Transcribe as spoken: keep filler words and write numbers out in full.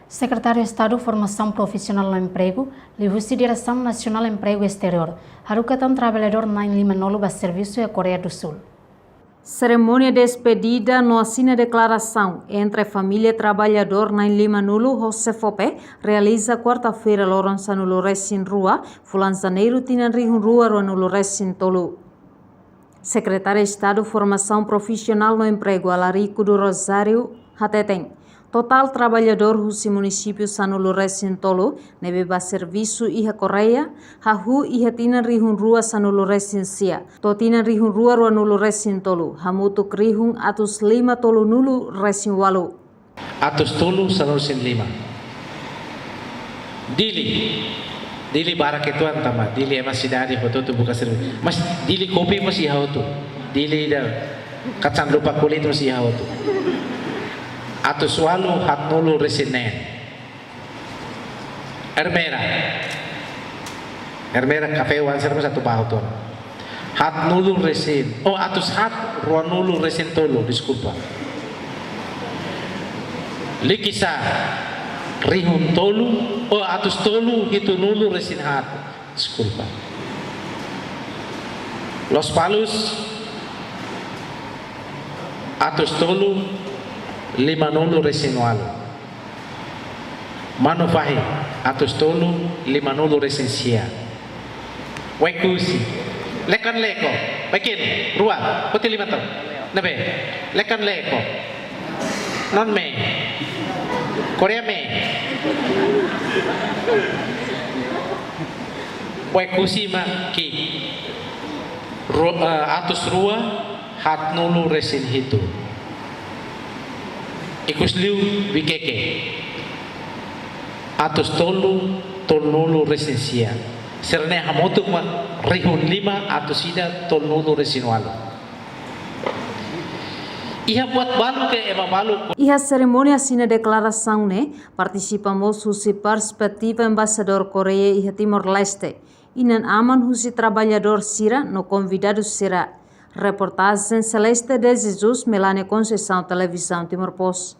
Sekretáriu Estadu Formasaun Profisionál no Empregu, liuhusi Diresaun Nasionál Empregu Esteriór, haruka tan traballadór na'in-lima-nulu ba servisu iha Koreia do Súl. Serimónia despedida no asina deklarasaun entre família traballadór na'in-lima-nulu ho SEFOPE realiza kuarta-feira loron sanulu-resin-rua, fulan Janeiru tinan rihun rua ruanulu-resin-tolu. Sekretáriu Estadu Formasaun Profisionál no Empregu Alarico do Rosário hateten, totál traballadór husi munisípiu sanulu-resin-tolu ne'ebé ba servisu iha Koreia, hahú iha tinan rihun rua sanulu-resin-sia to'o tinan rihun rua ruanulu-resin-tolu, hamutuk rihun atus lima tolunulu-resin-ualu. Atus tolu sanulu-resin-lima. Dili. Dili barak uitoan tanba Dili ema sidade hotu-hotu buka servisu. Mas Dili kopi mós iha hotu. Dili ida kacang lupa kulit mós iha hotu. Atus ualu haatnulu-resin-neen. Ermera. Ermera kafé wan serba satu bahu ton. Haatnulu-resin. Oh, atus haat ruanulu-resin-tolu, deskulpa. Likisá rihun tolu, oh, atus tolu hitunulu-resin-haat. Deskulpa. Lospalos atus tolu limanulu-resin-ualu. Manufahi atus tolu limanulu-resin-sia. Oekusi. Lekan Leko. Pekin. Rua. Hotu lima to. Ne'ebé. Lekan Leko. Non me. Koreia me. Oekusi mak ki'ik. Ru-, eh, atus rua haatnulu-resin-hitu. Ikusliu Vikeke. Atus tolu tolunulu-resin-sia. Sira-ne'e hamutuk mak rihun lima atus ida tolunulu-resin-ualu. Iha buat balu ke ema balu. Iha serimónia asina deklarasaun ne'e partisipa mós husi perspetiva Embaixadór Koreia iha Timor-Leste, inan-aman husi traballadór sira no konvidadu sira. Reportajen Celeste de Jesus, Melania Conceição, Televizaun Timor Post.